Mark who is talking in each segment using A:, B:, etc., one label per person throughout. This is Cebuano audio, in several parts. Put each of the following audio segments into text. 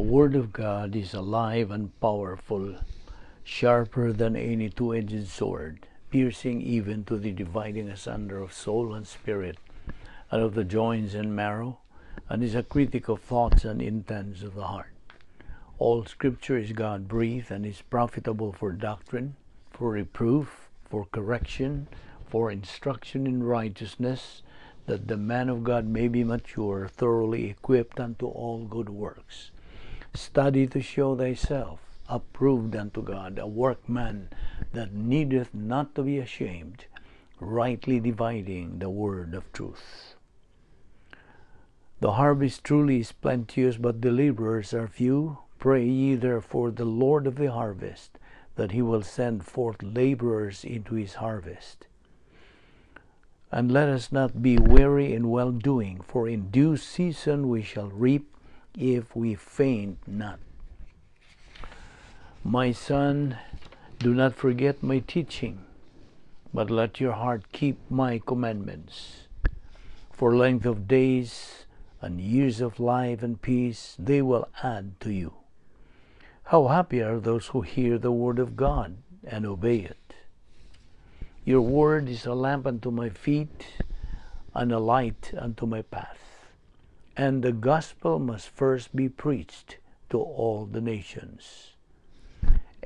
A: The Word of God is alive and powerful, sharper than any two-edged sword, piercing even to the dividing asunder of soul and spirit, and of the joints and marrow, and is a critic of thoughts and intents of the heart. All Scripture is God-breathed and is profitable for doctrine, for reproof, for correction, for instruction in righteousness, that the man of God may be mature, thoroughly equipped unto all good works. Study to show thyself approved unto God, a workman that needeth not to be ashamed, rightly dividing the word of truth. The harvest truly is plenteous, but the laborers are few. Pray ye therefore the Lord of the harvest, that he will send forth laborers into his harvest. And let us not be weary in well doing, for in due season we shall reap if we faint not. My son, do not forget my teaching, but let your heart keep my commandments. For length of days and years of life and peace they will add to you. How happy are those who hear the word of God and obey it. Your word is a lamp unto my feet and a light unto my path. And the gospel must first be preached to all the nations.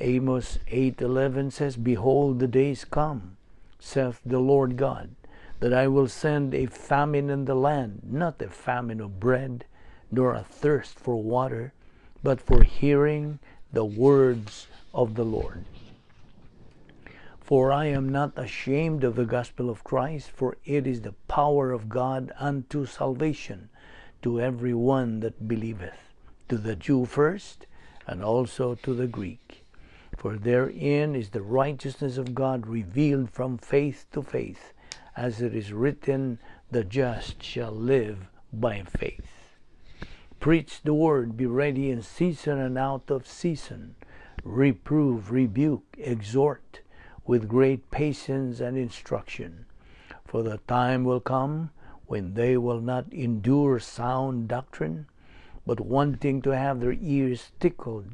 A: Amos 8:11 says, "Behold, the days come, saith the Lord God, that I will send a famine in the land, not a famine of bread, nor a thirst for water, but for hearing the words of the Lord. For I am not ashamed of the gospel of Christ, for it is the power of God unto salvation to every one that believeth, to the Jew first, and also to the Greek. For therein is the righteousness of God revealed from faith to faith, as it is written, 'The just shall live by faith.' Preach the word, be ready in season and out of season. Reprove, rebuke, exhort with great patience and instruction. For the time will come when they will not endure sound doctrine, but wanting to have their ears tickled,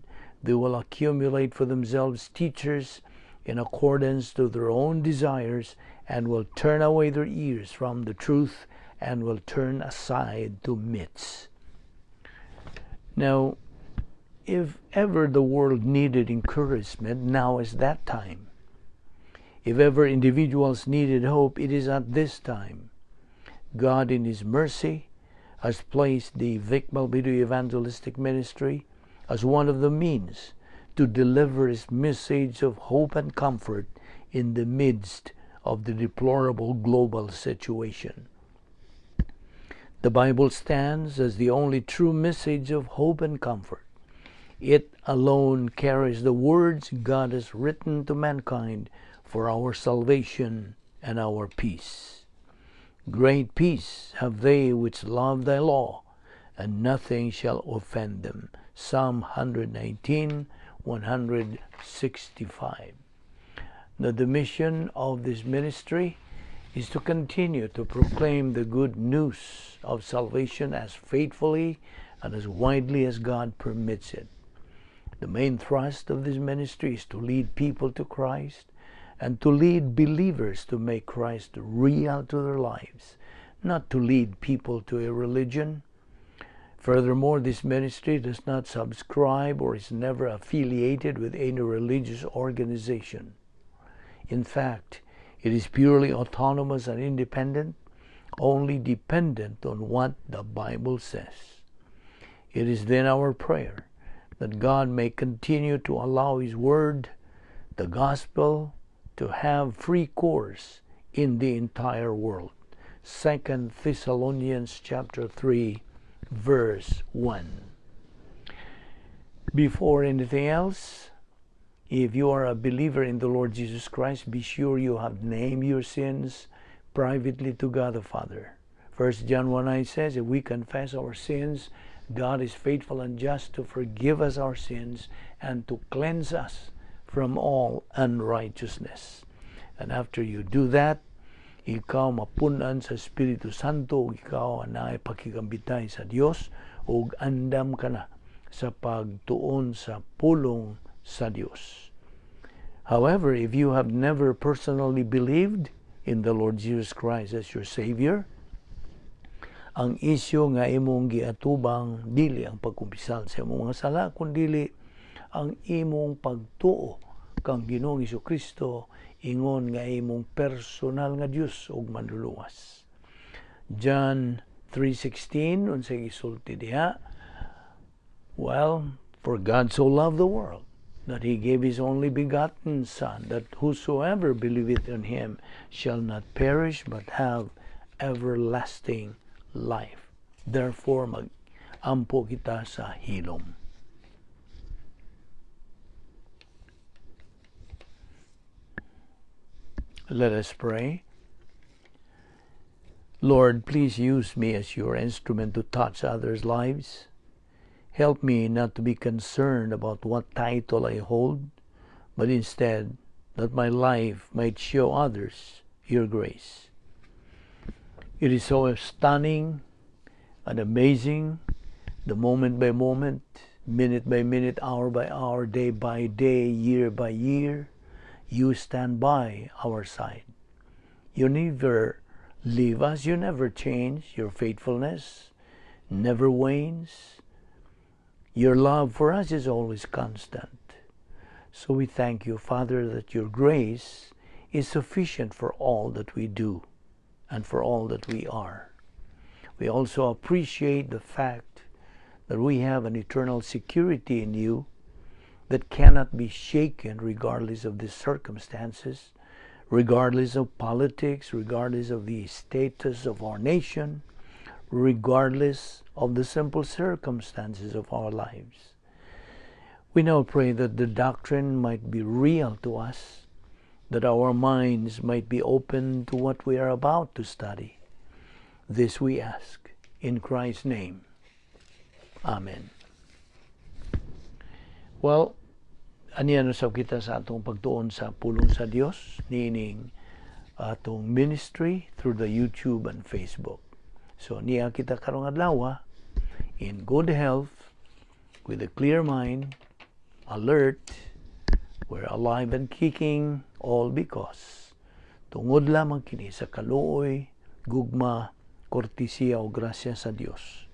A: they will accumulate for themselves teachers in accordance to their own desires, and will turn away their ears from the truth, and will turn aside to myths." Now, if ever the world needed encouragement, now is that time. If ever individuals needed hope, it is at this time. God, in His mercy, has placed the Vic Balbido Evangelistic Ministry as one of the means to deliver His message of hope and comfort in the midst of the deplorable global situation. The Bible stands as the only true message of hope and comfort. It alone carries the words God has written to mankind for our salvation and our peace. "Great peace have they which love thy law, and nothing shall offend them." Psalm 119, 165. Now, the mission of this ministry is to continue to proclaim the good news of salvation as faithfully and as widely as God permits it. The main thrust of this ministry is to lead people to Christ and to lead believers to make Christ real to their lives, not to lead people to a religion. Furthermore, this ministry does not subscribe or is never affiliated with any religious organization. In fact, it is purely autonomous and independent, only dependent on what the Bible says. It is then our prayer that God may continue to allow His Word, the Gospel, to have free course in the entire world. 2 Thessalonians chapter 3, verse 1. Before anything else, if you are a believer in the Lord Jesus Christ, be sure you have named your sins privately to God the Father. 1 John 1:9 says, "If we confess our sins, God is faithful and just to forgive us our sins and to cleanse us from all unrighteousness." And after you do that, ikaw mapun-an sa Espiritu Santo, ug ikaw naay pakigambitay sa Dios, ug andam ka na Sa pagtuon sa pulong sa Dios. However, if you have never personally believed in the Lord Jesus Christ as your Savior, ang isyu nga imong giatubang dili ang pagkumpisal sa imong mga sala, kundili ang imong pagtuo kang Ginoong Kristo ingon nga imong personal nga Dios ug Manluluwas. John 3:16, unsay gisulti diha? Well, "For God so loved the world that he gave his only begotten Son, that whosoever believeth in him shall not perish but have everlasting life." Therefore, mag-ampo kita sa hilom. Let us pray. Lord, please use me as your instrument to touch others' lives. Help me not to be concerned about what title I hold, but instead that my life might show others your grace. It is so stunning and amazing, the moment by moment, minute by minute, hour by hour, day by day, year by year, you stand by our side. You never leave us, you never change, your faithfulness never wanes. Your love for us is always constant. So we thank you, Father, that your grace is sufficient for all that we do and for all that we are. We also appreciate the fact that we have an eternal security in you that cannot be shaken regardless of the circumstances, regardless of politics, regardless of the status of our nation, regardless of the simple circumstances of our lives. We now pray that the doctrine might be real to us, that our minds might be open to what we are about to study. This we ask in Christ's name. Amen. Well, aniya usab kita sa atong pagtuon sa pulong sa Dios niining atong ministry through the YouTube and Facebook. So niya kita karong adlaw in good health, with a clear mind, alert, we're alive and kicking, all because tungod lamang kini sa kaluoy, gugma, kortesiya o grasya sa Dios.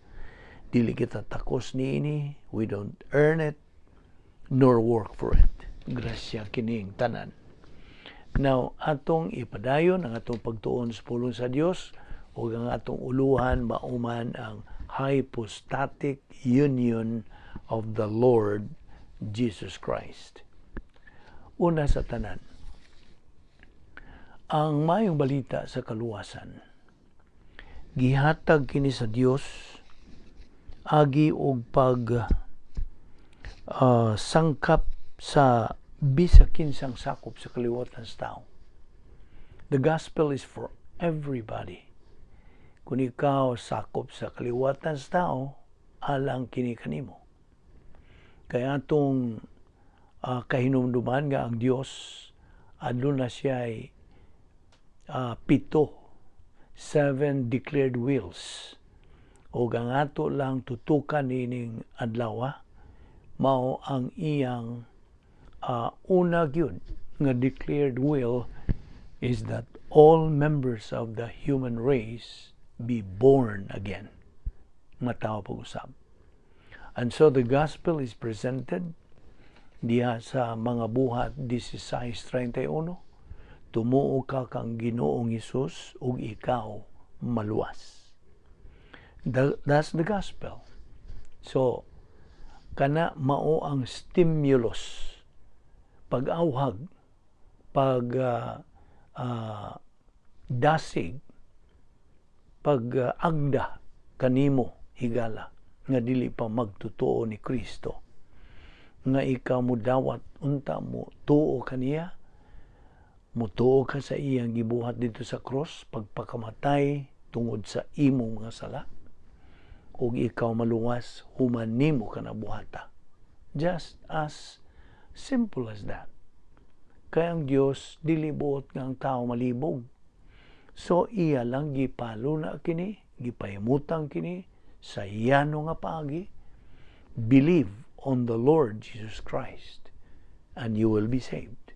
A: Dili kita takos niini, we don't earn it, nor work for it. Grasya kining tanan. Now, atong ipadayon ang atong pagtuon sa pulong sa Dios ug ang atong uluhan mauman ang hypostatic union of the Lord Jesus Christ. Una sa tanan, ang Maayong Balita sa kaluwasan gihatag kini sa Dios agi og pag sangkap sa bisag kinsang sakop sa kaliwatan sa tao. The gospel is for everybody. Kung ikaw sakop sa kaliwatan sa tao, alang kini kanimo. Kaya atong kahinumduman nga ang Dios aduna siya ay pito, seven declared wills. O ang ato lang tutukan nining adlaw mao ang iyang una gyud nga declared will is that all members of the human race be born again. Matawo pag-usab. And so the gospel is presented diha sa Mga Buhat 16:31. Tumuo ka kang Ginoong Hesus ug ikaw maluwas. That's the gospel. So, kana mao ang stimulus, pag-awhag, pag dasig, pag-agda kanimo, higala, nga dili pa magtotoo ni Kristo, nga ikaw mo dawat unta mo tuo kaniya, mutuo ka sa iyang gibuhat dito sa cross, pagpakamatay tungod sa imong mga sala, ug ikaw maluwas human nimo kana buhata. Just as simple as that. Kay ang Dios dili buot nga ang tao malibog. So iya lang gipalo na kini, gipahimutang kini sa yano nga paagi. Believe on the Lord Jesus Christ and you will be saved.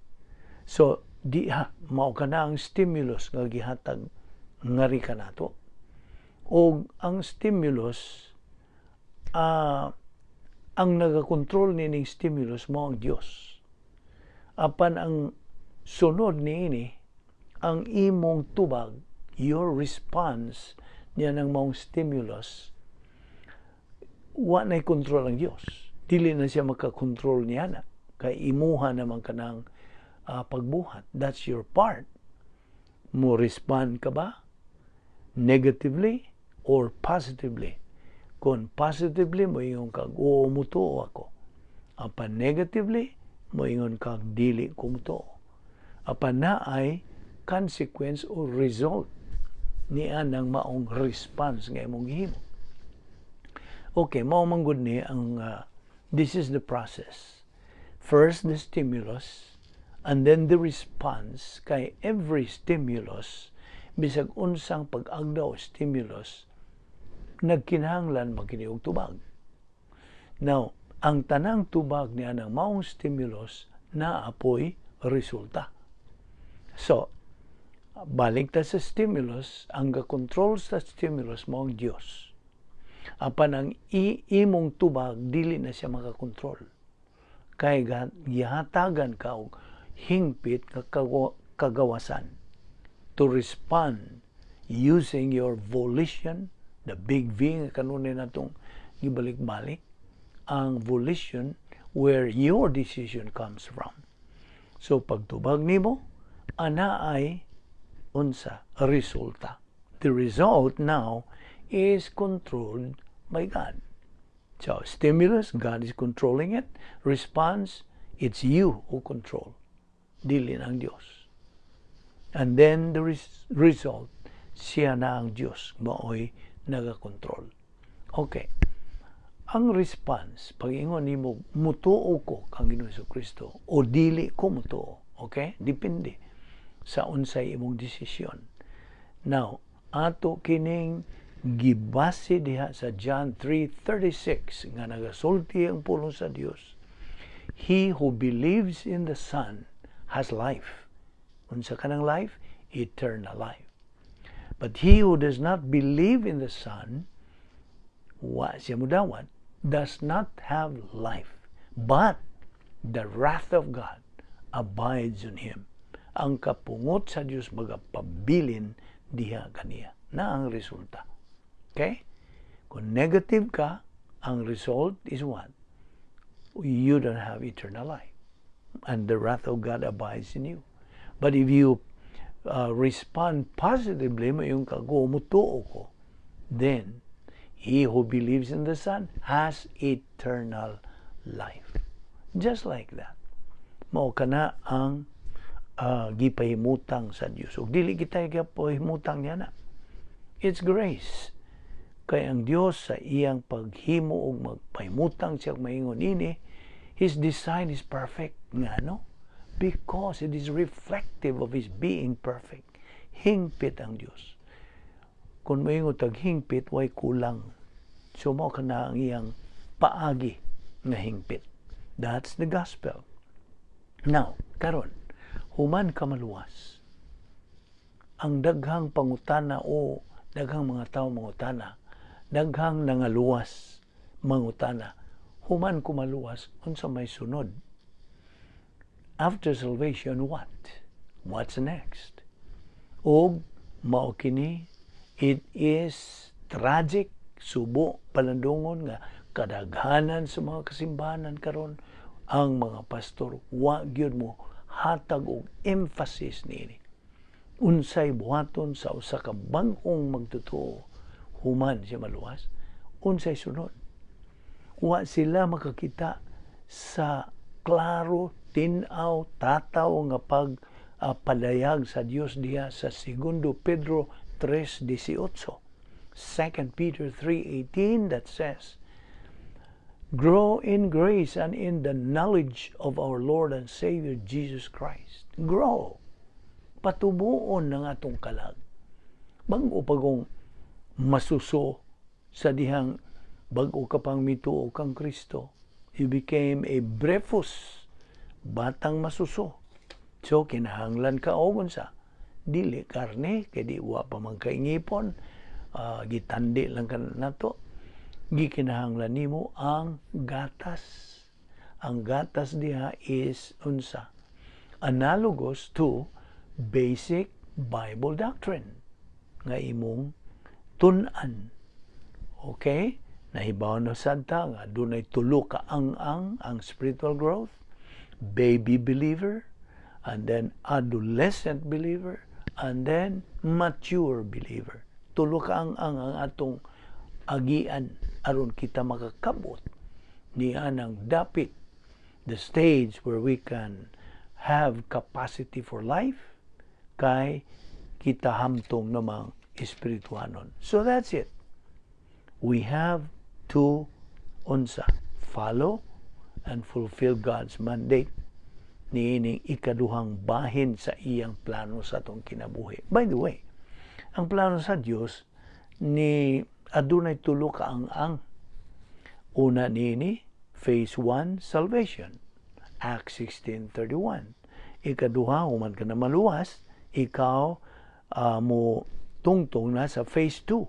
A: So, diha, mao kana ang stimulus nga gihatag ngari kanato. O ang stimulus, ang nagakontrol nining stimulus mao ang Dios. Apan ang sunod niini, ang imong tubag, your response niya ng maong stimulus, wa na'y kontrol ang Dios. Dili na siya makakontrol niya na. Kay imuha naman kanang pagbuhat. That's your part. Mo respond ka ba? Negatively or positively? Kung positively, moingon kag, "Oo, mutuo ako." Apan negatively, moingon kag, "Dili ko mutuo." Apan naay consequence or result niya ng maong response nga imong gihimo. Okay, mao man gud ni ang this is the process. First the stimulus and then the response, kay every stimulus, bisag unsang pag-agda o stimulus, nagkinahanglan man og tubag. Now, ang tanang tubag niya ng maong stimulus naa poy resulta. So, balik ta sa stimulus, ang ga-control sa stimulus mao ang Dios. Apan ang imong tubag, dili na siya makakontrol. Kay gihatagan ka og hingpit nga kagawasan to respond using your volition, the big V nga kanunay natong gibalik-balik, ang volition where your decision comes from. So pagtubag nimo, ana ay unsa resulta. The result now is controlled by God. So stimulus, God is controlling it. Response, it's you who control. Dili ng Diyos. And then the result, siya na ang Diyos, maoy nagakontrol. Okay. Ang response, pag ingon nimo, mutuo ko kang Ginoong Kristo o dili ko mutuo. Okay? Depende sa unsay imong desisyon. Now, ato kining gibase diha sa John 3:36 nga nagasulti ang pulong sa Dios. "He who believes in the Son has life." Unsa kanang life? Eternal life. "But he who does not believe in the Son," wa siya mudawat, "does not have life, but the wrath of God abides on him." Ang kapungot sa Dios magapabilin diha kaniya. Na ang resulta. Okay? Kung negative ka, ang result is what? You don't have eternal life. And the wrath of God abides in you. But if you respond positively, moingon ka, "Mutuo ko," then he who believes in the Son has eternal life. Just like that. Mao kana ang gipahimutang sa Dios. Ug dili kita gipahimutang niya na. It's grace. Kay ang Dios sa iyang paghimo og magpahimutang siya maingon ini, His design is perfect. Ngano? Because it is reflective of His being perfect. Hingpit ang Dios. Kung moingon tag hingpit, way kulang. So mao kana ang iyang paagi nga hingpit. That's the gospel. Now, karon, human ka maluwas, ang daghang pangutana o daghang mga tao mangutana, daghang nangaluwas mangutana, "Human ko maluwas, unsa may sunod? After salvation, what? What's next?" Og mao kini, it is tragic, subo palandungon nga kadaghanan sa mga kasimbahanan karon, ang mga pastor wa gyud mo hatag og emphasis niini. Unsay buhaton sa usa ka bag-ong magtotoo human siya maluwas? Unsay sunod? Wa sila makakita sa klaro, tin-aw, tataw nga pag padayag sa Dios diha sa Segundo Pedro 3:18. 2 Peter 3:18 that says, "Grow in grace and in the knowledge of our Lord and Savior Jesus Christ." Grow. Patubuon ng atong kalag. Bag-o pagong masuso sa dihang Bag-o ka pang mituo kang Kristo, you became a brephos, batang masuso. So kinahanglan ka og unsa? Dili karne kay di wa pa man kaingipon, gitandi lang ka nato. Gikinahanglan nimo ang gatas. Ang gatas diha is unsa? Analogous to basic Bible doctrine nga imong tun-an. Okay? Nahibaw na sad ta nga dunay tulo ka ang spiritual growth: baby believer, and then adolescent believer, and then mature believer. Tulo ka ang atong agian aron kita makakabot ni anang dapit, the stage where we can have capacity for life kay kita hamtong namang espirituanon. So that's it. We have to unsa? Follow and fulfill God's mandate niining ikaduhang bahin sa iyang plano sa atong kinabuhi. By the way, ang plano sa Dios ni adunay tulo ka ang-ang. Una niini, phase 1, salvation. Acts 16:31. Ikaduha, human ka na maluwas, ikaw mo tungtong na sa phase 2.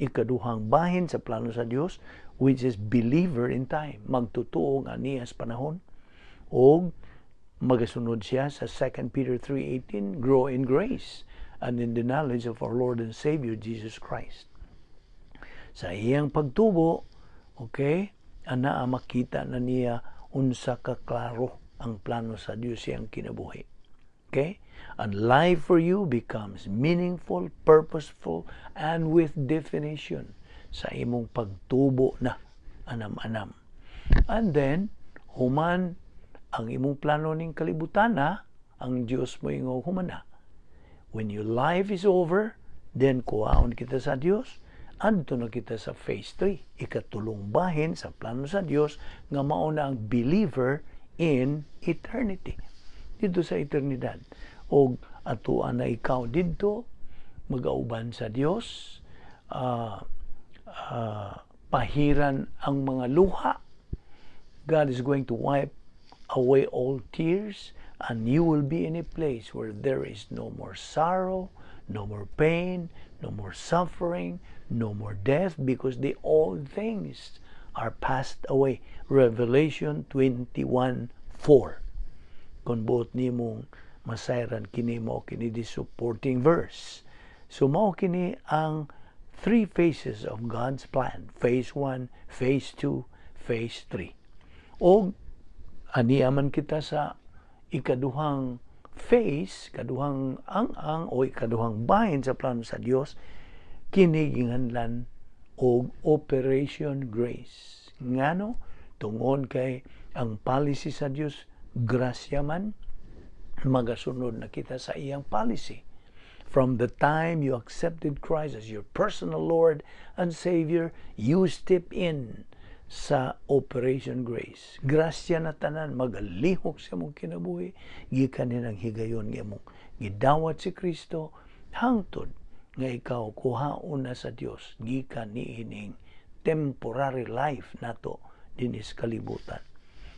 A: Ikaduhang bahin sa plano sa Dios, which is believer in time. Magtutuo nga niya sa panahon. O magasunod siya sa 2 Peter 3:18, grow in grace and in the knowledge of our Lord and Savior Jesus Christ. Sa iyang pagtubo, okay, ana makita na niya unsa ka klaro ang plano sa Dios iyang kinabuhi. Okay? And life for you becomes meaningful, purposeful, and with definition sa imong pagtubo na anam-anam. And then, human ang imong plano ning kalibutan na, ang Dios mo ingon human na. When your life is over, then kuhaon kita sa Dios, adto na kita sa phase 3, ikatulong bahin sa plano sa Dios nga mao na ang believer in eternity. Didto sa eternidad. Og atuan na ikaw didto magauban sa Dios, pahiran ang mga luha. God is going to wipe away all tears, and you will be in a place where there is no more sorrow, no more pain, no more suffering, no more death, because the old things are passed away. Revelation 21:4. Kung buot nimong masayran kini, mo kini the supporting verse. So mao kini ang three phases of God's plan. Phase 1, phase 2, phase 3. Og aniya man kita sa ikaduhang phase, kaduhang ang-ang o ikaduhang bahin sa plano sa Dios, kini ginganlan og Operation Grace. Ngano? Tungod kay ang policy sa Dios grasya man, magasunod na kita sa iyang policy. From the time you accepted Christ as your personal Lord and Savior, you step in sa Operation Grace. Grasya na tanan, magalihok sa mong kinabuhi, gikan ang higayon nga imong gidawat si Kristo, hangtod nga ikaw kuhaon na sa Dios gikan niining temporary life nato dinis kalibutan.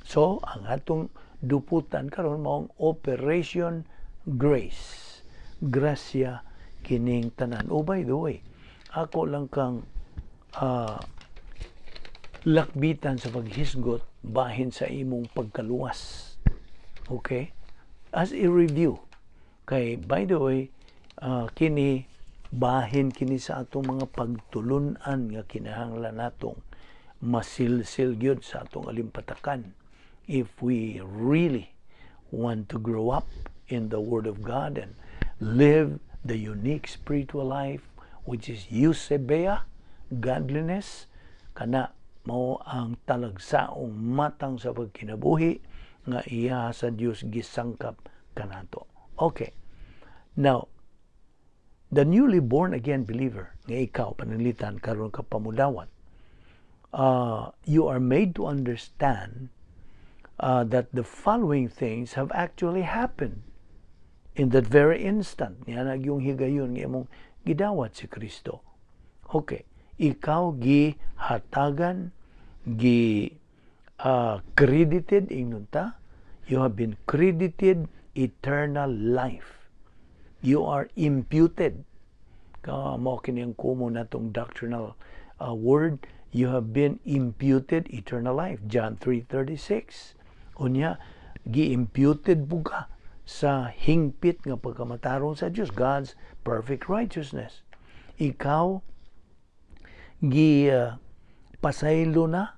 A: So, ang atong duputan karon maong Operation Grace. Grasya kining tanan. Oh, by the way, ako lang kang lakbitan sa paghisgot bahin sa imong pagkaluwas. Okay? As a review, kay by the way, kini bahin kini sa atong mga pagtulunan nga kinahanglan natong masilsil gyud sa atong alimpatakan if we really want to grow up in the Word of God and live the unique spiritual life, which is eusebeia, godliness. Kana mao ang talagsaong matang sa pagkinabuhi nga iya sa Dios gisangkap kanato. Okay. Now, the newly born again believer nga ikaw pananglitan karon ka pamudawat, you are made to understand that the following things have actually happened in that very instant. Niya yung higayon nga imong gidawat si Kristo. Okay. Ikaw gi hatagan, gi credited, ingnon ta, you have been credited eternal life. You are imputed. Ka mao kini ang common natong doctrinal word, you have been imputed eternal life. John 3:36. Unya gi-imputed pud ka sa hingpit nga pagkamatarong sa Dios, God's perfect righteousness. Ikaw gi pasaylo na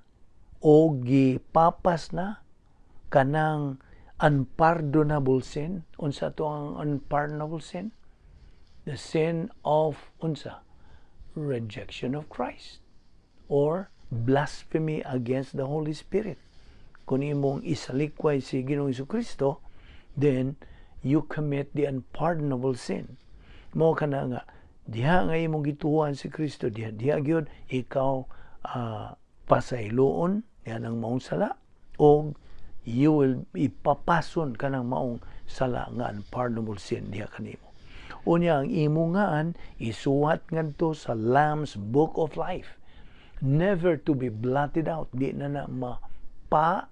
A: o gipapas na kanang unpardonable sin. Unsa to ang unpardonable sin? The sin of unsa? Rejection of Christ or blasphemy against the Holy Spirit. Kung imong isalikway si Ginoong Kristo, then you commit the unpardonable sin. Mao kana nga diha nga imong gituohan si Kristo, diha diha gyud ikaw pasayloon yan ang maong sala o you will ipapason kanang maong sala nga unpardonable sin diha kanimo. Unya ang imong ngaan isuwat ngadto sa Lamb's Book of Life, never to be blotted out. Di na na mapa,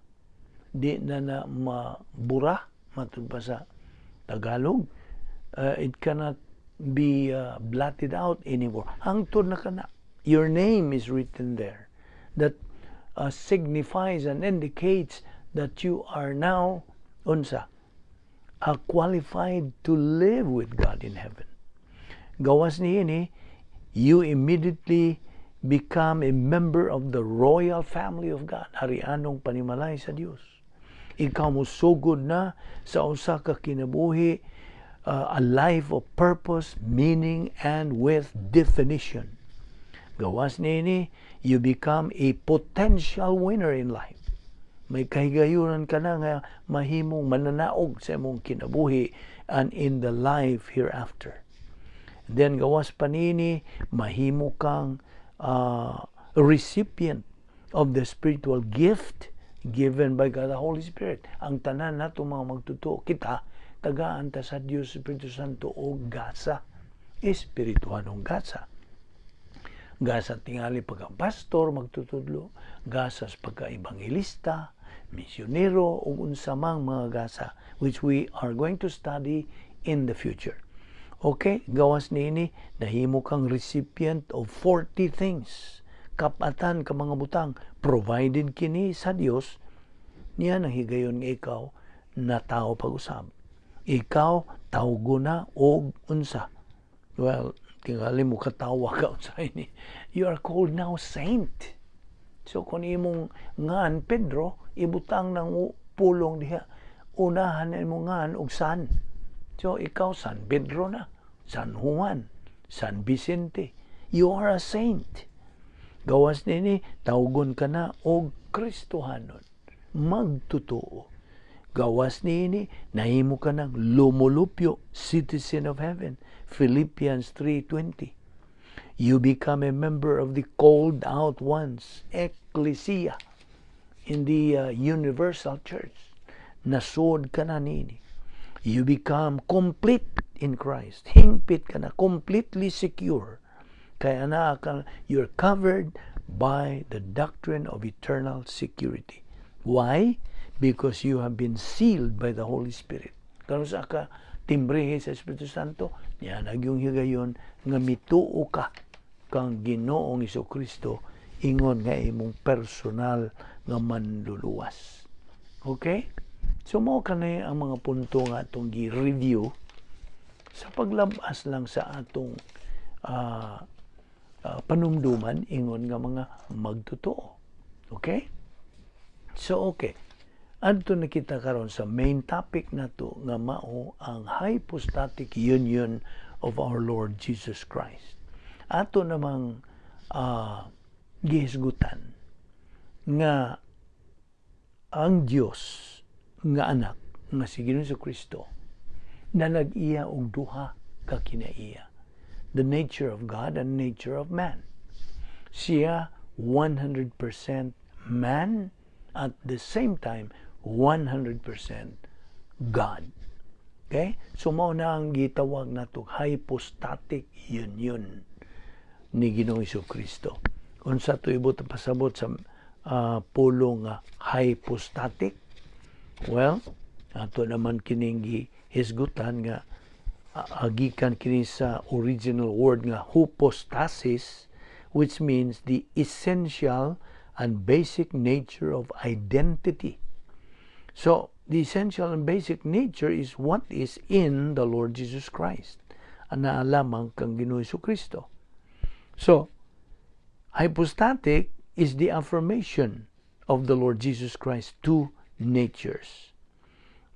A: di na na mabura, matud pa sa Tagalog, it cannot be blotted out anymore. Hangtod na kana. Your name is written there. That signifies and indicates that you are now unsa, qualified to live with God in heaven. Gawas niini, you immediately become a member of the royal family of God, harianong panimalay sa Dios. Ikaw mo sugod na sa usa ka kinabuhi, a life of purpose, meaning, and with definition. Gawas niini, you become a potential winner in life. May kahigayunan ka na nga mahimong mananaog sa imong kinabuhi and in the life hereafter. Then gawas pa niini, mahimo kang recipient of the spiritual gift given by God the Holy Spirit. Ang tanan nato mga magtotoo kita, tagaan ta sa Dios Espiritu Santo o gasa, espirituhanong gasa. Gasa tingali pagka pastor, magtutudlo, gasa sa pagka-ebanghelista, misyonero, o unsa mang mga gasa which we are going to study in the future. Okay, gawas niini, nahimo kang recipient of 40 things. Kapatan ka mga butang provided kini sa Dios niya nang higayon nga ikaw na tao pag-usab. Ikaw tawgo na og unsa? Well, tingali mo katawa ka unsa ini. You are called now saint. So kung imong ngan Pedro, ibutang ng pulong diha. Unahan na imong ngan og San. So ikaw San Pedro na, San Juan, San Vicente. You are a saint. Gawas nini, tawgon ka na og Kristohanon. Magtotoo. Gawas niini, nahimo ka ng lumulupyo, citizen of heaven. Philippians 3:20. You become a member of the called out ones, ecclesia, in the universal church. Nasod ka na niini. You become complete in Christ. Hingpit ka na, completely secure. Kaya na ka, you're covered by the doctrine of eternal security. Why? Because you have been sealed by the Holy Spirit. Kanus-a ka timbrehe sa Espiritu Santo, niya nagyong higayon nga mituo ka kang Ginoong Kristo ingon nga imong personal nga manluluwas. Okay? So mao kani ang mga punto nga atong gi-review sa paglabas lang sa atong panumduman ingon nga mga magtotoo. Okay? So okay. Adto na kita karon sa main topic nato nga mao ang hypostatic union of our Lord Jesus Christ. Ato namang gihisgutan nga ang Dios nga anak nga si Ginoong Kristo na nag-iya og duha ka kinaiya. The nature of God and nature of man. Siya 100% man, at the same time 100% God. Okay? So mao na ang gitawag nato hypostatic union. ni Ginoong Kristo. Unsa to ibot pasabot sa pulong nga hypostatic? Well, ato naman kining gihisgutan nga gikan kini sa original word nga hypostasis, which means the essential and basic nature of identity. So, the essential and basic nature is what is in the Lord Jesus Christ. Ana lamang kang Ginoo Kristo. So, hypostatic is the affirmation of the Lord Jesus Christ's two natures.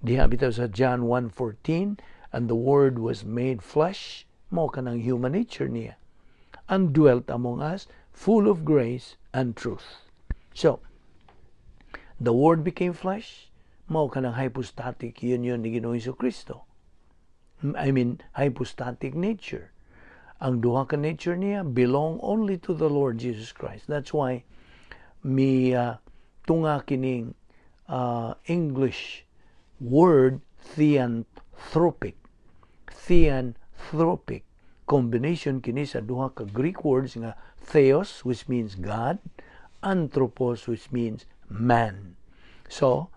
A: Diha bitaw sa John 1:14, "And the Word was made flesh," mao kanang human nature niya, "and dwelt among us, full of grace and truth." So, the Word became flesh, mao kanang hypostatic union ni Ginoong Kristo. I mean, hypostatic nature. Ang duha ka nature niya belong only to the Lord Jesus Christ. That's why mi tunga kining English word theanthropic. Theanthropic. Combination kini sa duha ka Greek words nga theos, which means God, anthropos, which means man. So,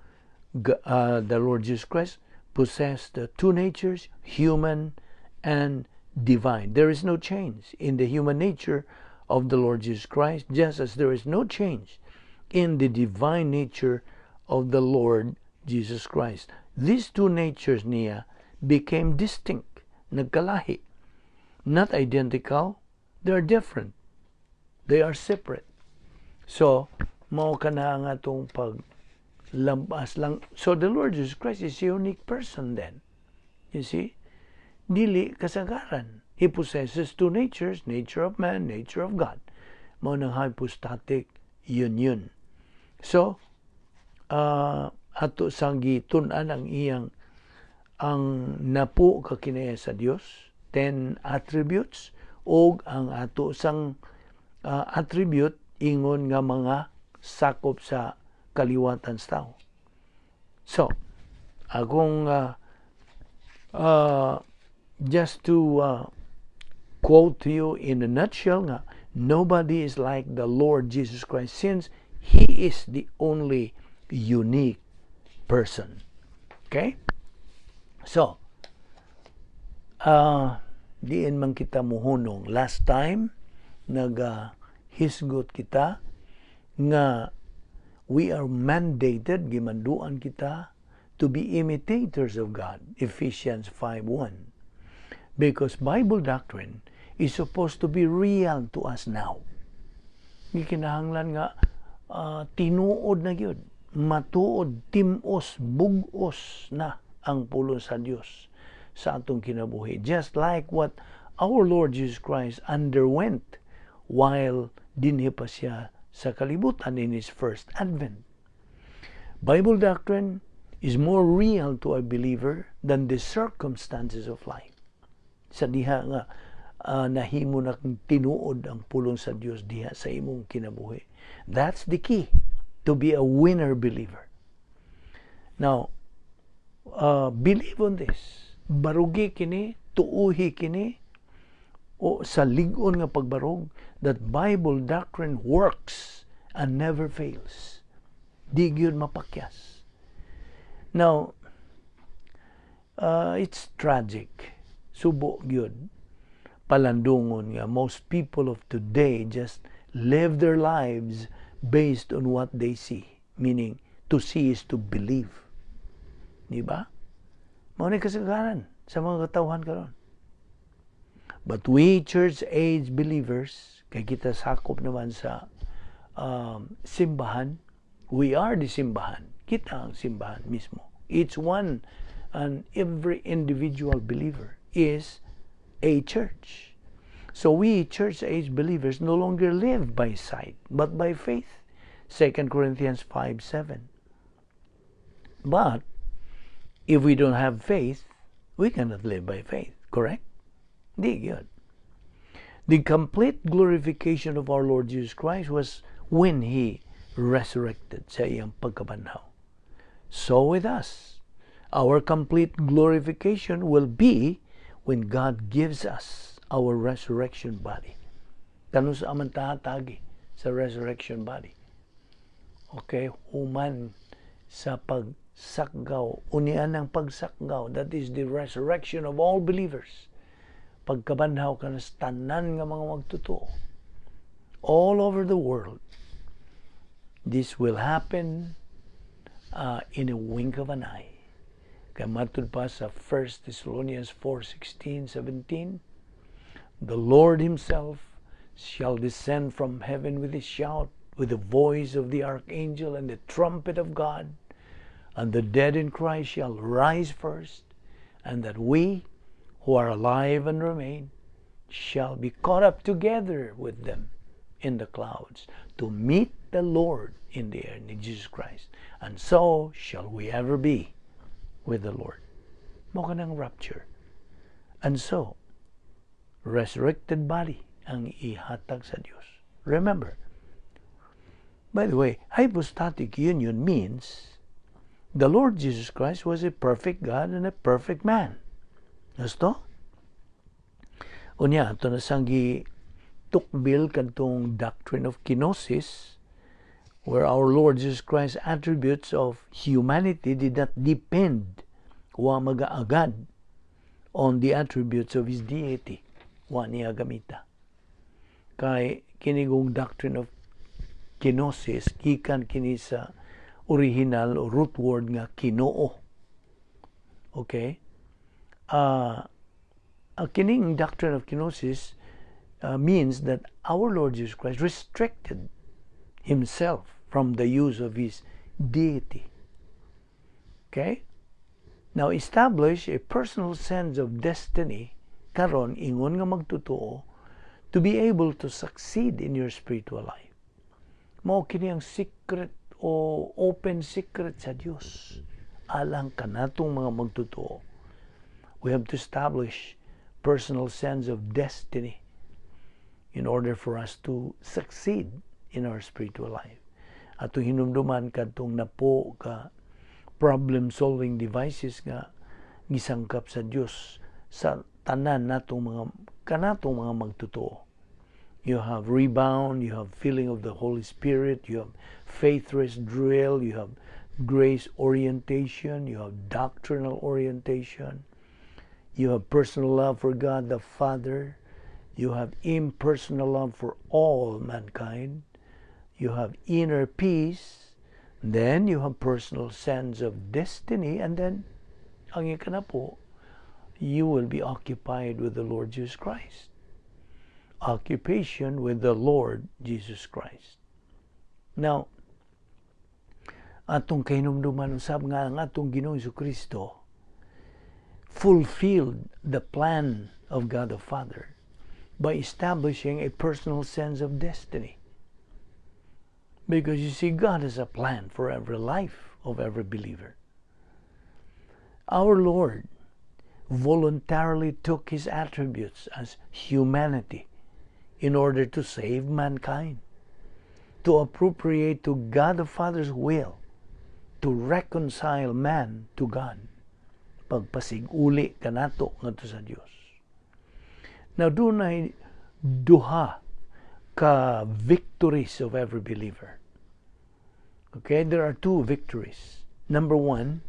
A: the Lord Jesus Christ possessed the two natures, human and divine. There is no change in the human nature of the Lord Jesus Christ, just as there is no change in the divine nature of the Lord Jesus Christ. These two natures niya became distinct, nagkalahi. Not identical, they are different. They are separate. So, mao kana ang atong pag lambas lang. So the Lord Jesus Christ is a unique person then. You see? Dili kasagaran. He possesses two natures, nature of man, nature of God. Mao nang hypostatic union. So, ato sang gitun-an ang iyang ang napo ka kinaya sa Dios, 10 attributes, og ang ato sang attribute ingon nga mga sakop sa kaliwatan sa tao. So, akong just to quote to you in a nutshell nga nobody is like the Lord Jesus Christ since He is the only unique person. Okay? So, diin man kita muhunong. Last time, nag hisgot kita nga we are mandated, gimanduan kita, to be imitators of God. Ephesians 5:1. Because Bible doctrine is supposed to be real to us now. Gikinahanglan nga tinuod na gyud, matuod, timos, bugos na ang pulong sa Dios sa atong kinabuhi. Just like what our Lord Jesus Christ underwent while dinhi pa siya sa kalibutan in His first advent. Bible doctrine is more real to a believer than the circumstances of life. Sa diha nga nahimo na kang tinuod ang pulong sa Dios diha sa imong kinabuhi. That's the key to be a winner believer. Now, believe on this. Barugi kini, tuuhi kini, o sa lig-on nga pagbarog, that Bible doctrine works and never fails. Di gyud mapakyas. Now, it's tragic. Subo gyud. Palandungon nga most people of today just live their lives based on what they see. Meaning, to see is to believe. Di ba? Mao ni kasagaran sa mga katawhan karon. But we church age believers, kay kita sakop naman sa simbahan, we are the simbahan. Kita ang simbahan mismo. Each one and every individual believer is a church. So we church age believers no longer live by sight, but by faith. 2 Corinthians 5:7. But if we don't have faith, we cannot live by faith, correct? Di gyud. The complete glorification of our Lord Jesus Christ was when He resurrected sa iyang pagkabanhaw. So with us, our complete glorification will be when God gives us our resurrection body. Kanus-a man ta hatagi sa resurrection body? Okay, human sa pagsakgaw, unian ang pagsakgaw, that is the resurrection of all believers. Pagkabanhaw kanas tanan nga mga magtotoo all over the world. This will happen in a wink of an eye. Kay matud pa sa 1 Thessalonians 4:16, 17, "The Lord himself shall descend from heaven with a shout, with the voice of the archangel and the trumpet of God, and the dead in Christ shall rise first, and that we who are alive and remain shall be caught up together with them in the clouds to meet the Lord in the air," ni Jesus Christ. "And so shall we ever be with the Lord." Mao kanang rapture. And so, resurrected body ang ihatag sa Dios. Remember, by the way, hypostatic union means the Lord Jesus Christ was a perfect God and a perfect man. Gusto? Unya, ato na sang tukbil kadtong doctrine of kenosis, where our Lord Jesus Christ's attributes of humanity did not depend, wa magaagad, on the attributes of his deity. Wa niya gamita. Kay kinigong doctrine of kenosis, gikan kini sa original o root word nga kinoo. Okay? Kining doctrine of kenosis means that our Lord Jesus Christ restricted himself from the use of his deity. Okay? Now, establish a personal sense of destiny karon, ingon nga magtotoo, to be able to succeed in your spiritual life. Mao kini ang secret o open secret sa Dios alang kanatong mga magtotoo. We have to establish personal sense of destiny in order for us to succeed in our spiritual life. Atong hinumduman kadtong napo ka problem solving devices nga gisangkap sa Dios sa tanan natong mga kanatong mga magtotoo. You have rebound, you have feeling of the Holy Spirit, you have faith rest drill, you have grace orientation, you have doctrinal orientation, you have personal love for God the Father, you have impersonal love for all mankind, you have inner peace, then you have personal sense of destiny, and then, ang ikanapo, you will be occupied with the Lord Jesus Christ. Occupation with the Lord Jesus Christ. Now, atong kahinumduman usab nga ang atong Ginoong Kristo fulfilled the plan of God the Father by establishing a personal sense of destiny. Because you see, God has a plan for every life of every believer. Our Lord voluntarily took his attributes as humanity in order to save mankind, to appropriate to God the Father's will, to reconcile man to God. Pagpasig-uli kanato ngadto sa Dios. Now, dunay duha ka victories of every believer. Okay, there are two victories. Number one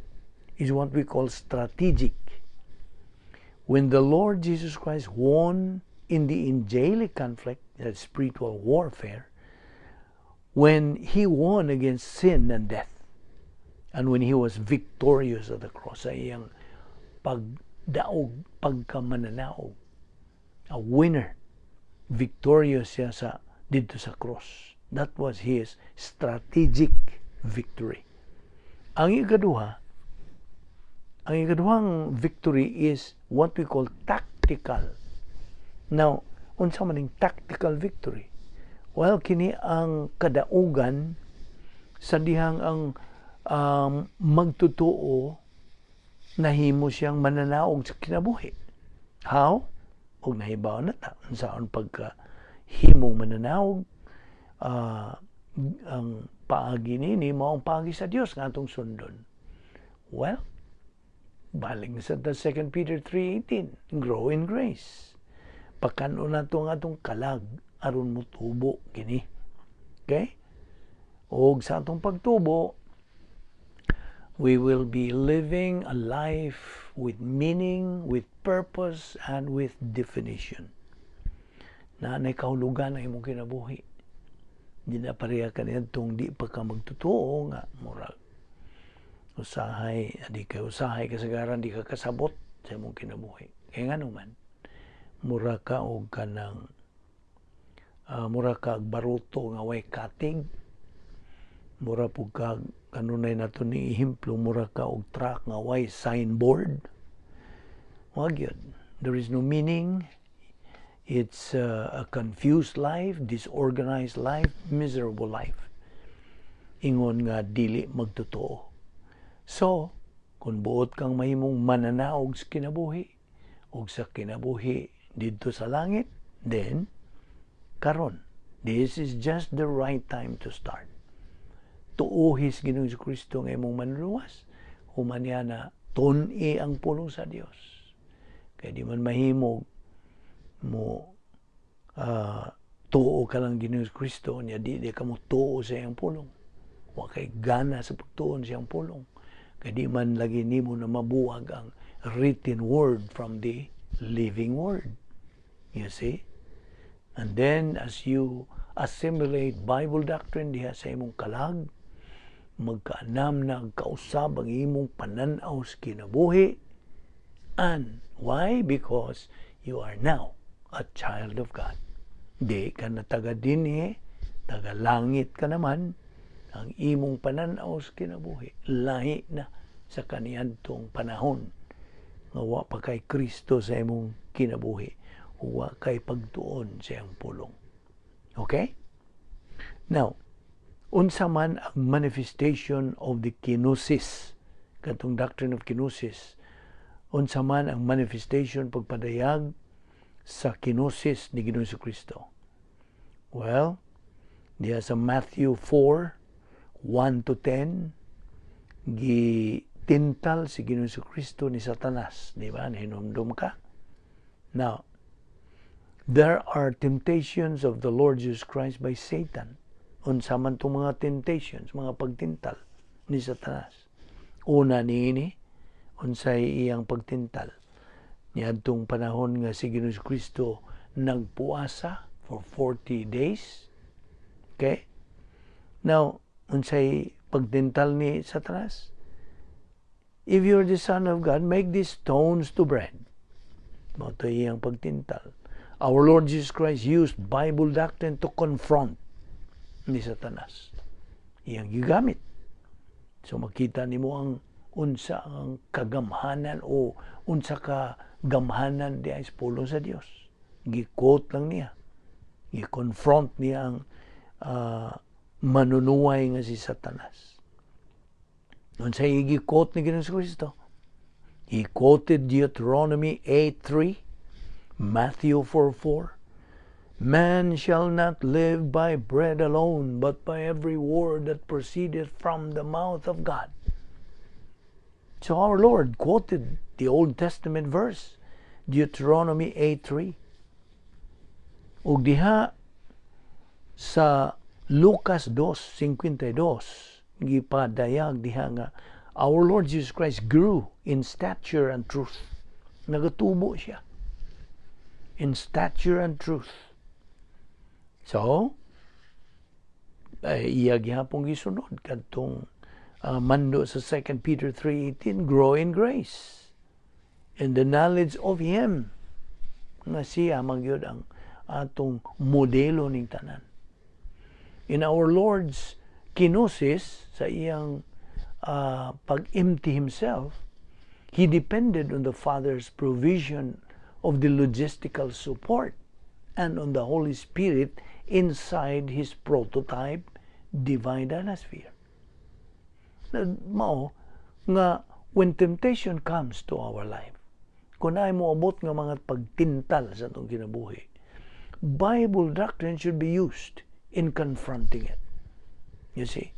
A: is what we call strategic. When the Lord Jesus Christ won in the angelic conflict, that spiritual warfare, when he won against sin and death, and when he was victorious at the cross, sa iyang pagdaog, pagkamananaog, a winner, victorious siya sa didto sa cross. That was his strategic victory. Ang ikaduhang victory is what we call tactical. Now, unsa man ning tactical victory? Well, kini ang kadaugan sa dihang ang magtotoo nahimo siyang mananaog sa kinabuhi. How? Og nahibaw na ta unsaon pagka himong mananaog, ang paagi nini mao ang paagi sa Dios nga atong sundon. Well, balik sa the 2 Peter 3:18, grow in grace. Pakan-on nato ang atong kalag. Aron motubo kini. Okay? Og sa atong pagtubo, we will be living a life with meaning, with purpose, and with definition. Naa nay kahulugan ang imong kinabuhi. Di na pareha kaniadtong di pa ka magtotoo nga murag usahay, di ka usahay kasagaran di ka kasabot sa imong kinabuhi. Kaya nga man, mura ka og kanang mura ka baruto nga way katig, mura pud ka, kanunay nato ni ehemplo, mura ka og truck nga way signboard. Wa gyud. There is no meaning. It's a confused life, disorganized life, miserable life. Ingon nga dili magtotoo. So, kung buot kang mahimong mananaog sa kinabuhi, ug sa kinabuhi didto sa langit, then karon, this is just the right time to start. Tuuhi sa Ginoong Kristo nga imong manluluwas, human niya na tun-i ang pulong sa Dios. Kay di man mahimog mo tuo ka lang Ginoong Kristo niya di ka mo tuo sa iyang pulong. Wa kay gana sa pagtuon sa iyang pulong. Kay di man lagi nimo na mabuwag ang written word from the living word. You see? And then as you assimilate Bible doctrine diha sa imong kalag, magkaanam na kausab ang imong panan-aw sa kinabuhi. And why? Because you are now a child of God. Di ka na taga dinhi, taga langit ka naman, ang imong panan-aw sa kinabuhi lahi na sa kaniadtong panahon nga wa pa kay Kristo sa imong kinabuhi, wa kay pagtuon sa iyang pulong. Okay? Now, unsa man ang manifestation of the kenosis, katong doctrine of kenosis? Unsa man ang manifestation, pagpadayag sa kenosis ni Ginoong Kristo? Well, diha sa Matthew 4, 1 to 10, gitintal si Ginoong Kristo ni Satanas. Di ba? Nahinumdum ka? Now, there are temptations of the Lord Jesus Christ by Satan. Unsa man itong mga temptations, mga pagtintal ni Satanas? Una niini, unsay iyang pagtintal? Niadtong panahon nga si Ginoong Kristo nagpuasa for 40 days. Okay? Now, unsay pagtintal ni Satanas? "If you're the Son of God, make these stones to bread." Mao to iyang pagtintal. Our Lord Jesus Christ used Bible doctrine to confront ni Satanas. Iyang gigamit. So makita nimo ang unsa ang kagamhanan o unsa ka gamhanan di ay pulong sa Dios. Gi-quote lang niya. Gi-confront niya ang manunuway nga si Satanas. Unsay gi-quote ni Ginoong Kristo? He quoted Deuteronomy 8:3, Matthew 4:4. "Man shall not live by bread alone, but by every word that proceedeth from the mouth of God." So our Lord quoted the Old Testament verse, Deuteronomy 8:3. Ug diha sa Lucas 2:52, gipadayag diha nga our Lord Jesus Christ grew in stature and truth. Nagatubo siya in stature and truth. So, ay, iya gihapon gisunod kadtong mando sa 2 Peter 3:18, "Grow in grace in the knowledge of Him," nga siya magyud ang atong modelo ning tanan. In our Lord's kenosis, sa iyang pag-empty himself, he depended on the Father's provision of the logistical support and on the Holy Spirit inside his prototype divine dynasphere. Mao nga when temptation comes to our life, kung naay moabot nga mga pagtintal sa atong kinabuhi, Bible doctrine should be used in confronting it. You see?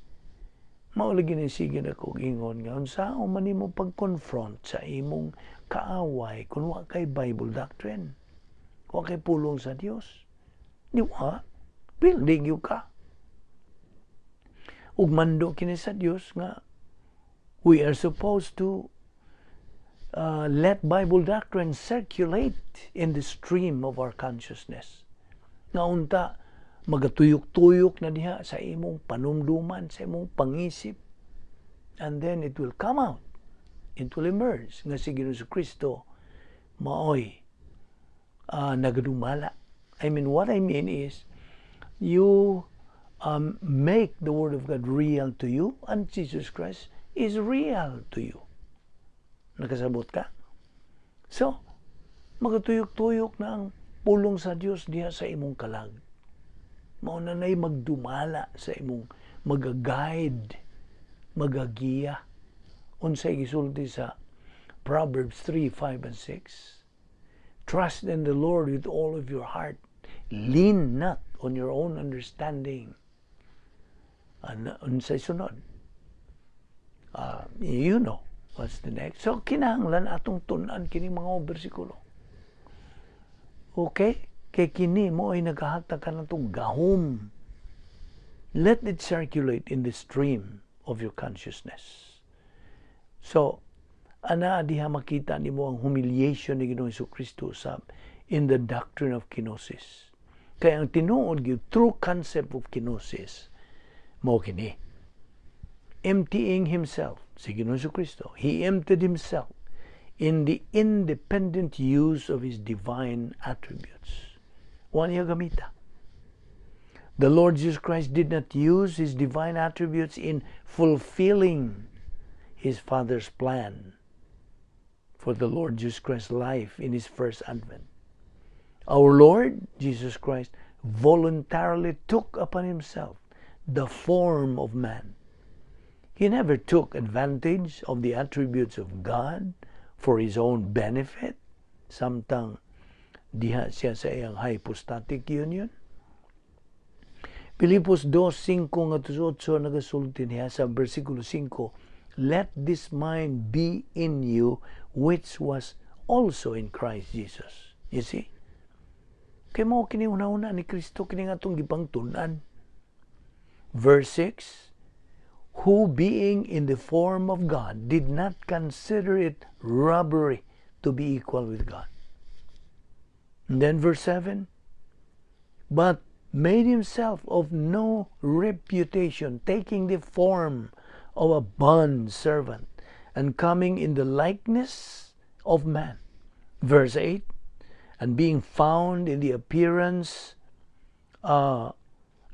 A: Mao lagi ni sige na ko ingon nga unsaon man nimo pag-confront sa imong kaaway kung wa kay Bible doctrine? Wa kay pulong sa Dios. Di ba? Building gyud ka. Ug mando kini sa Dios nga we are supposed to let Bible doctrine circulate in the stream of our consciousness. Nga unta magatuyok-tuyok na diha sa imong panumduman, sa imong pangisip. And then it will come out. It will emerge nga si Ginoong Kristo maoy nagadumala. I mean, what I mean is, you make the Word of God real to you and Jesus Christ is real to you. Nakasabot ka? So, magatuyok-tuyok na ang pulong sa Dios diha sa imong kalag. Mao na na'y magdumala sa imong maga-guide, magagiya. Unsay gisulti sa Proverbs 3, 5, and 6? "Trust in the Lord with all of your heart. Lean not on your own understanding." Ano, unsay sunod? You know what's the next. So, kinahanglan atong tun-an kini mga bersikulo. Okay? Kay kini mao'y naghahatag kanatong gahom. Let it circulate in the stream of your consciousness. So, ana diha makita nimo ang humiliation ni Ginoong Kristo sa in the doctrine of kenosis. Kaya ang tinuod gyud true concept of kenosis mao kini. Emptying himself, si Ginoong Kristo, he emptied himself in the independent use of his divine attributes. Wa niya gamita. The Lord Jesus Christ did not use his divine attributes in fulfilling his Father's plan for the Lord Jesus Christ's life in his first advent. Our Lord Jesus Christ voluntarily took upon himself the form of man. He never took advantage of the attributes of God for his own benefit. Samtang diha siya sa iyang hypostatic union. Pilipos 2:5 ngadto 8, nagasulti niya sa versikulo 5, "Let this mind be in you which was also in Christ Jesus." You see? Kay mao kini una-una ni Kristo, kini nga atong gipangtun-an. Verse 6, "Who being in the form of God did not consider it robbery to be equal with God." And then verse 7, "But made himself of no reputation, taking the form of a bond servant, and coming in the likeness of man." Verse 8, "And being found in the appearance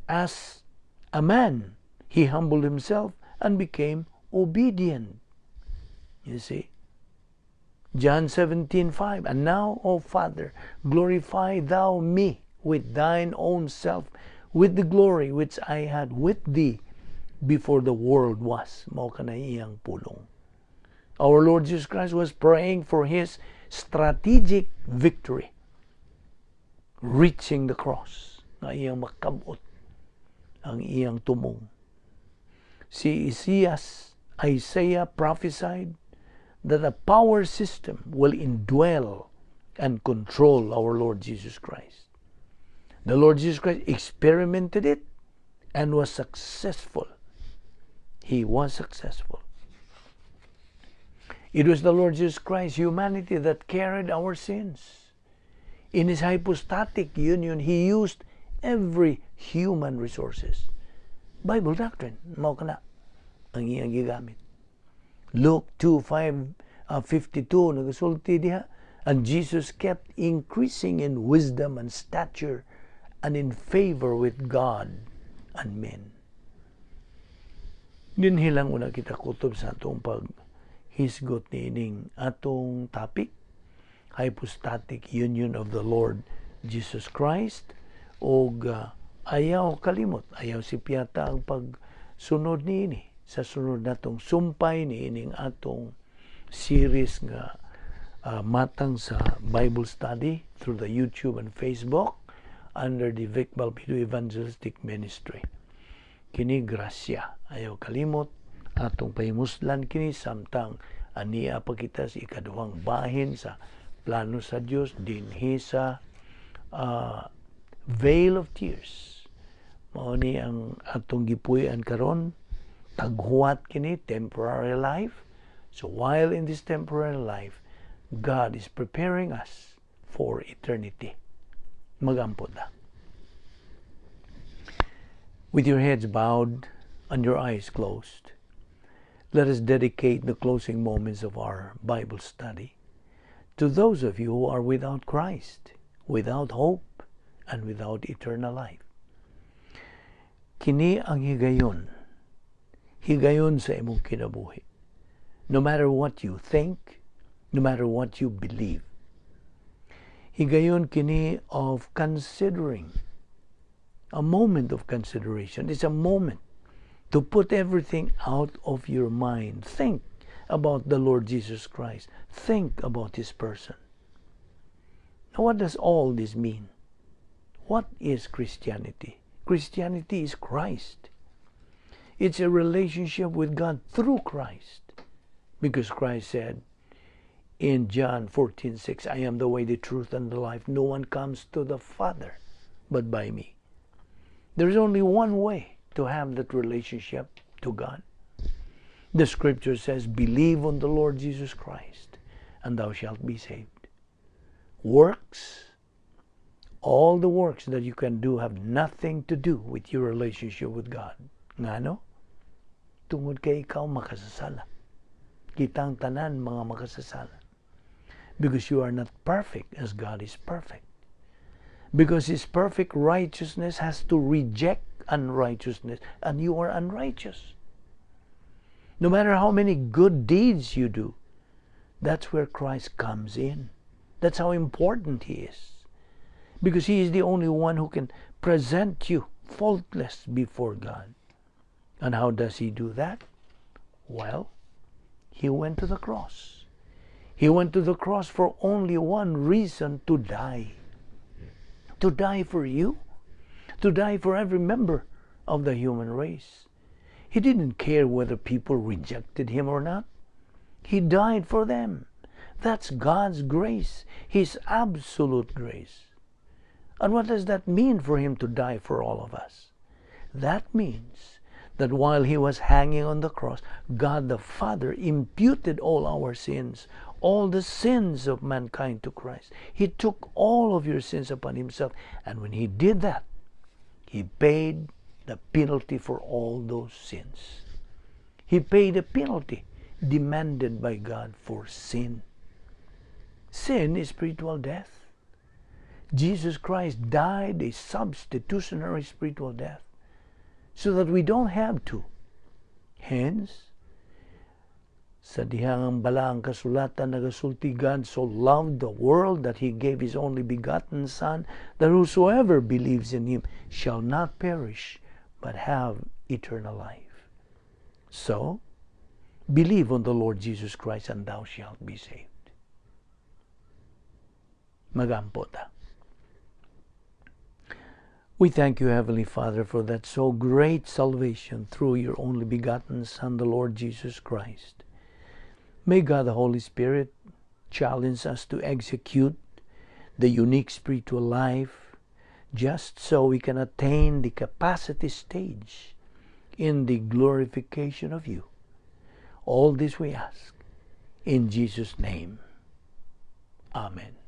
A: as a man, he humbled himself and became obedient." You see? John 17:5, "And now, O Father, glorify thou me with thine own self, with the glory which I had with thee before the world was." Mao kana iyang pulong. Our Lord Jesus Christ was praying for his strategic victory, reaching the cross, nga iyang makabot ang iyang tumong. Si Isaias, Isaiah prophesied that a power system will indwell and control our Lord Jesus Christ. The Lord Jesus Christ experimented it and was successful. He was successful. It was the Lord Jesus Christ's humanity that carried our sins. In his hypostatic union, he used every human resources. Bible doctrine, mao kana ang iyang gigamit. Luke 2, 5, 52, nagasulti diha, "And Jesus kept increasing in wisdom and stature and in favor with God and men." Dinhi lang una kita kutob sa atong pag hisgot niining atong topic, hypostatic union of the Lord Jesus Christ, og ayaw kalimot, ayaw sipyata ang pagsunod niini sa sunod natong sumpay niining atong series nga matang sa Bible study through the YouTube and Facebook under the Vic Balbido Evangelistic Ministry. Kini grasya, ayaw kalimot atong pahimuslan kini samtang ania pa kita sa ikaduhang bahin sa plano sa Dios dinhi sa Vale of tears. Mao ni ang atong gipuy-an karon, taghuwat kini, temporary life. So while in this temporary life, God is preparing us for eternity. Magampo ta. With your heads bowed and your eyes closed, let us dedicate the closing moments of our Bible study to those of you who are without Christ, without hope, and without eternal life. Kini ang higayon. Higayon sa imong kinabuhi. No matter what you think, no matter what you believe. Higayon kini of considering. A moment of consideration. It's a moment to put everything out of your mind. Think about the Lord Jesus Christ. Think about His person. Now, what does all this mean? What is Christianity? Christianity is Christ. It's a relationship with God through Christ. Because Christ said in John 14:6, "I am the way, the truth, and the life. No one comes to the Father but by me." There's only one way to have that relationship to God. The scripture says, "Believe on the Lord Jesus Christ, and thou shalt be saved." Works, all the works that you can do have nothing to do with your relationship with God. Ngano? Tungod kay ikaw makasasala. Kitang tanan mga makasasala. Because you are not perfect as God is perfect. Because His perfect righteousness has to reject unrighteousness, and you are unrighteous. No matter how many good deeds you do, that's where Christ comes in. That's how important He is. Because He is the only one who can present you faultless before God. And how does He do that? Well, He went to the cross. He went to the cross for only one reason: to die. To die for you, to die for every member of the human race. He didn't care whether people rejected him or not. He died for them. That's God's grace, His absolute grace. And what does that mean for Him to die for all of us? That means that while He was hanging on the cross, God the Father imputed all our sins, all the sins of mankind to Christ. He took all of your sins upon Himself. And when He did that, He paid the penalty for all those sins. He paid the penalty demanded by God for sin. Sin is spiritual death. Jesus Christ died a substitutionary spiritual death so that we don't have to. Hence, sa dihang ang balaang kasulatan nagasulti, "God so loved the world that He gave His only begotten Son, that whosoever believes in Him shall not perish, but have eternal life." So, believe on the Lord Jesus Christ and thou shalt be saved. Magampo ta. We thank you, Heavenly Father, for that so great salvation through your only begotten Son, the Lord Jesus Christ. May God the Holy Spirit challenge us to execute the unique spiritual life just so we can attain the capacity stage in the glorification of you. All this we ask in Jesus' name. Amen.